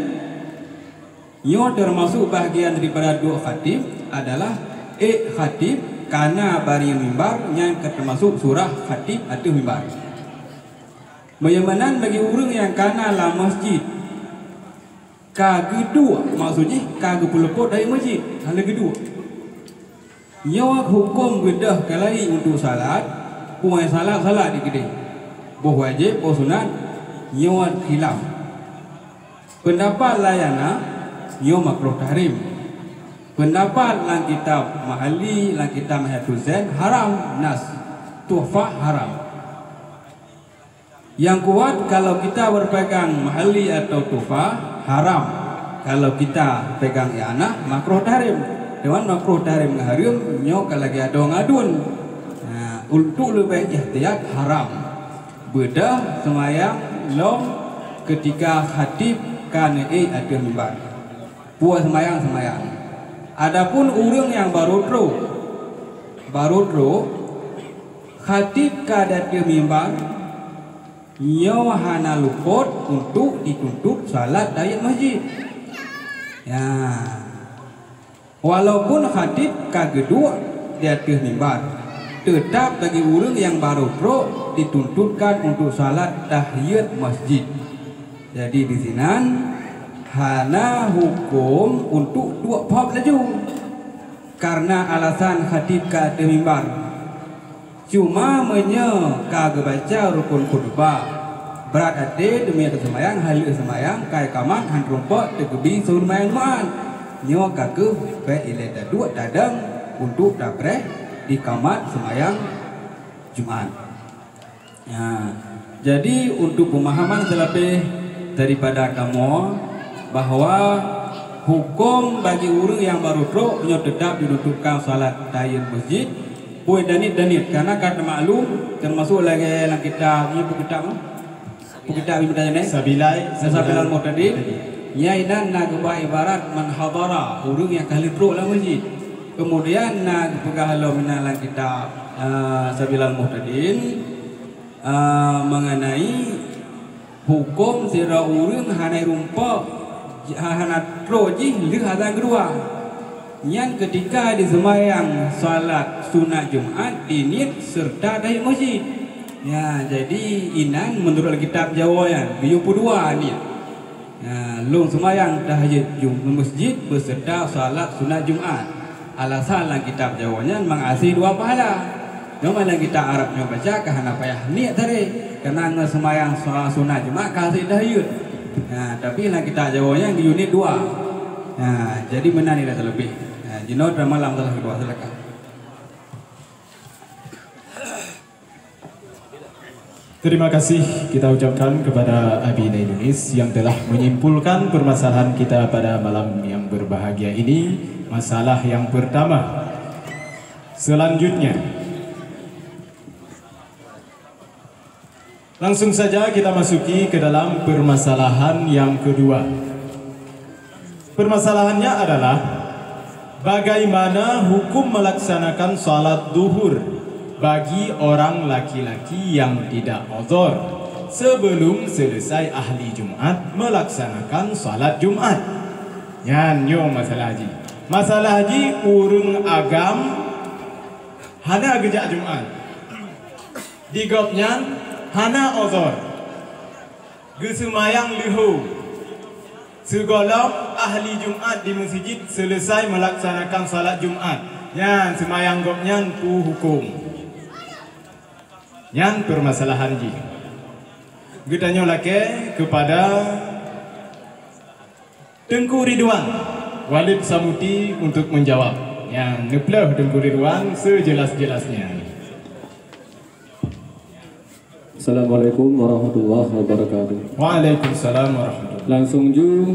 nyoe teumasok bahagian daripada duek khatib adalah ék khatib kana bari mimbar nyang ka teumasok surah khatib ateueh mimbar. Meunyoe meunan bagi ureuëng nyang kana lam masjid, ka geuduek, maksud jih ka geupeuleumpot dari masjid, hana geuduek. Nyoe huköm beudôh kali untuk salat, peue salat, salat di keudeh. Boh wajéb, boh sunat, nyoe khilaf. Peundapat Layana, nyoe makruh tahrim. Peundapat lam kitab Mahalli, lam kitab Minhajul Zain, haram, nas, Tuhfah haram. Nyang kuat, kalau kita berpegang Mahalli atau Tuhfah, haram. Kalau kita pegang I'anah, makruh tahrim. Dewan makruh tahrim ngon haram, nyoe ka lagée adoe ngon aduen. Nah, untuk leubeh ihtiyat, haram. Beudôh seumayang lom keutika khatib ka neuék ateueh mimbar. Peue seumayang, seumayang. Adapun ureuëng nyang baru trok, baru trok, khatib ka di ateueh mimbar, nyoe hana lupot untuk dituntut salat tahiyatul masjid. Ya. Walaupun khatib ka geuduek di ateueh mimbar, teutab bagi ureuëng nyang baru trok dituntutkan untuk salat tahiyatul masjid. Jadi disinan hana huköm untuk duek phab laju karena alasan khatib ka ateueh mimbar. Cuma meunyoe ka geubaca rukun khutbah, brat até teumiyat teuseumayang, haleue seumayang, ka iqamat, han teurumpok, teugeubi seumayang Jumaat, nyoe ka keuh bék ilée taduek tadong untuk tapreh iqamat seumayang Jumaat. Ya, jadi untuk pemahaman selapeh daripada kamoe bahwa huköm bagi ureuëng nyang baru trok nyoe teutab dituntutkan salat tahiyatul masjid, Pue danit-danit, karena ka teumaklum, teumasok lagée lam kitab, nyoe peue kitab, peue kitab nyang meutanyoe nyoe? Sabilai, Sabilal Muhtadin. Nyan inan na geuba ibarat man hadara, ureuëng nyang ka lheueh trok lam masjid. Kemudian na geupeugah lom inan lam kitab, eh, Sabilal Muhtadin, eh, mengenai huköm sidroe ureuëng hana rumpok, ha-, hana troh jih lheueh azan keudua. Nyan keutika jiseumayang salat sunat Jumaat diniet seureuta tahiyatul masjid. Nya, jadi inan meunurot kitab Jawoe nyan, geuyue peudua niet. Nya, lôn seumayang tahajud Jum-, masjid beuseureuta salat sunat Jumaat. Alasan lam kitab Jawoe nyan mangat hase dua pahala. Nyoe lam kitab Arab nyoe baca ka hana payah niet sabe, keunan ngon seumayang sa-, sunat Jumaat ka hase tahajud. Ha, tapi lam kitab Jawa nyan di unit dua. Ha, jadi meunan nilai teuleubeh. Ha, jinoe dah malam salah kedua, silakan. Terima kasih kita ucapkan kepada Abi Nailunis yang telah menyimpulkan permasalahan kita pada malam yang berbahagia ini, masalah yang pertama. Selanjutnya, langsung saja kita masuki ke dalam permasalahan yang kedua. Permasalahannya adalah bagaimana hukum melaksanakan salat duhur bagi orang laki-laki yang tidak uzur sebelum selesai ahli Jumat melaksanakan salat Jumat. Nyan nyoe masalah jih. Masalah jih ureuëng agam hana geujak Jumat. Di gobnyan hana uzur. Geuseumayang leuho. Sigohlom ahli Jumat di meuseujid selesai melaksanakan salat Jumat, nyan seumayang gobnyan peue huköm? Nyan permasalahan jih. Geutanyoe lakée kepada Teungku Ridwan, Walid Samuti untuk menjawab. Nyan neuplôh Teungku Ridwan sejelas-jelasnya. Assalamualaikum warahmatullahi wabarakatuh. Waalaikumsalam warahmatullahi. Langsung ju,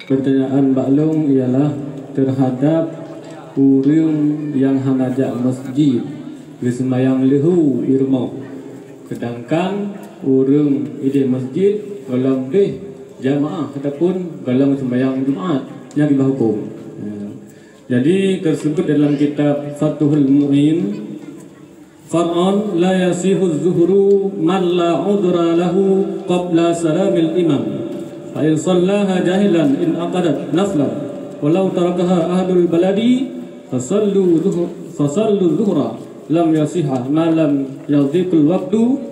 pertanyaan bak lôn ialah terhadap ureuëng nyang hana jak masjid geuseumayang leuho di rumoh, sedangkan ureuëng ideh masjid gohlom deh jamaah ataupun gohlom seumayang Jumat, nyan kiban huköm? Ya. Jadi tersebut dalam kitab Fathul Mu'in, Far'un la yasihuz zuhru man la udhra lahu qabla salamil imam. Fa in sallaha jahilan in aqadat naflan. Walau tarakaha ahlul baladi fasallu zuhur, fasallu zuhra lam yasiha ma lam yadhiqul waqtu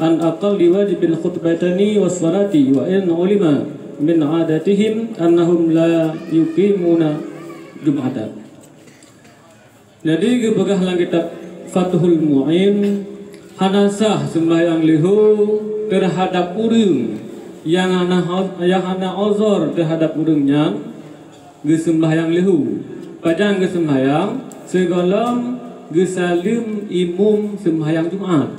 an aqalli wajibin khutbatani was salati wa in ulima min adatihim annahum la yuqimuna jum'atan. Jadi geupeugah lam kitab Fathul Mu'in, hana sah seumbahyang leuho teuhadab ureuëng nyang hana ho-, nyang hana uzur teuhadab ureuëng nyan geuseumbahyang leuho. Pajan geuseumbahyang? Sigohlom geusaleuem imum seumbahyang Jumat.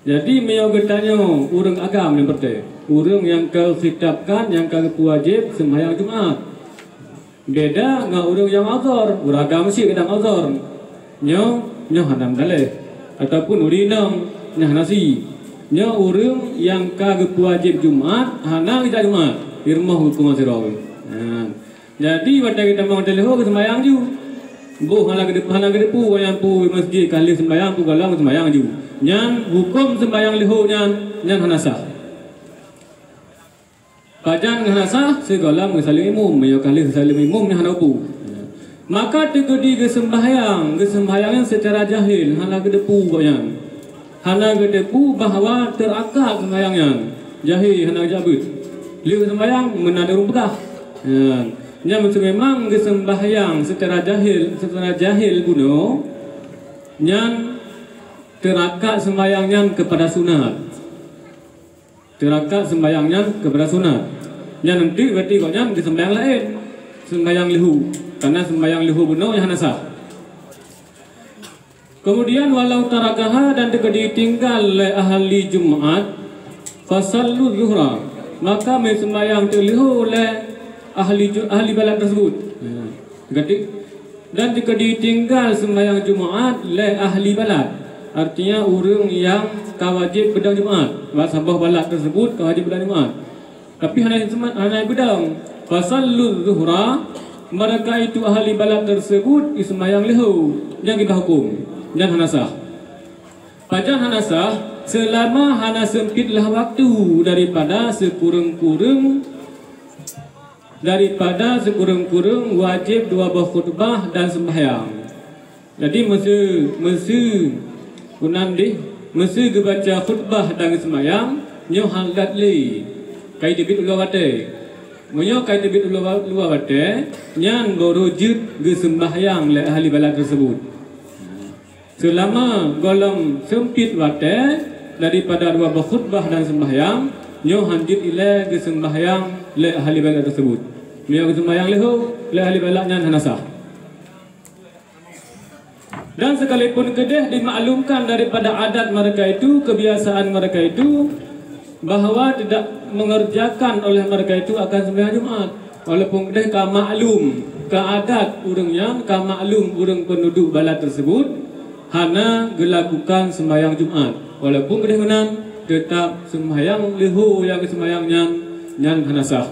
Jadi meunyoe geutanyoe ureuëng agam nyang beutôi, ureuëng nyang ka geukitabkan, nyang ka geupeuwajéb seumbahyang Jumat. Beda ngon ureuëng nyang uzur, ureuëng agam syiek dan uzur. Nyoe, nyoe hana meudaléh. Ataupun ureuëng inong nyang hana syiek. Nyoe ureuëng nyang ka geupeuwajéb Jumat, hana geujak Jumat, di rumoh geupeungon sidroe. Nah, jadi watée geutamong teuh leuho geuseumbahyang ju. Boh hana geudepu, hana geudepu nyang peue masjid ka lheueh seumbahyang, peue gohlom geuseumbahyang ju. Nyan huköm seumbahyang leuho nyan, nyan hana sah. Pajan hana sah? Sigohlom geusaleuem imum, meunyoe ka lheueh saleuem imum nyan hana peue. Maka teukeudi geuseumbahyang, geuseumbahyang nyan seucara jahil, hana geudepu gobnyan. Hana geudepu bahwa teurakak seumbahyang nyan. Jahil, hana geujak beuet. Lheueh seumbahyang meunan ureuëng peugah. Nyan, nyan meuseumeumang geuseumbahyang seucara jahil, seucara jahil bunoe, nyan teurakak seumbahyang nyan keupada sunat. Teurakak seumbahyang nyan keupada sunat. Nyan eunteuk berarti gobnyan geuseumbahyang laén, seumbahyang leuho, karena seumbahyang leuho bunoe nyang hana sah. Kemudian walau tarakaha, dan teukeudi tinggai lé ahli Jumat, fasallu zuhra, maka meuseumbahyang teuleuho lé ahli ju-, ahli balad tersebut. Ya. Teukeudi, dan teukeudi tinggai seumbahyang Jumat lé ahli balad, artinya ureuëng nyang ka wajéb beudong Jumat, bak saboh balad tersebut ka wajéb beudong Jumat. Tapi hana sema-, hana beudong. Fasallu zuhra, mereka itu ahli balad tersebut geuseumbahyang leuho, nyan kiban huköm, nyan hana sah. Pajan hana sah? Seulama hana seumpitlah waktu daripada sikureueng-kureueng, daripada sikureueng-kureueng wajéb dua boh khutbah dan seumbahyang. Jadi meuseu, meuseu, keunan deh, meuseu geubaca khutbah dan geuseumbahyang, nyoe hán lé, ka teubiet u luwa watée. Meunyoe ka teubiet u luwa, luwa watée, nyan baru jeuet geuseumbahyang lé ahli balad tersebut. Seulama gohlom seumpit watée daripada dua boh khutbah dan seumbahyang, Nyoe hanjeuet ilée geuseumbahyang lé ahli balak teusebut. Meunyoe geuseumbahyang leuho lé ahli balak nyan hana sah. Dan sekalipun keudeh dimaklumkan daripada adat mereka itu, kebiasaan mereka itu, bahwa tidak mengerjakan oleh mereka itu akan sembahyang Jumat. Walaupun keudeh ka maklum, ka adat ureuëng nyan, ka maklum ureuëng penduduk balat tersebut, hana gelakukan sembahyang Jumat. Walaupun keudeh meunan, tetap sembahyang leuho nyang geusembahyang nyan, nyan hana sah.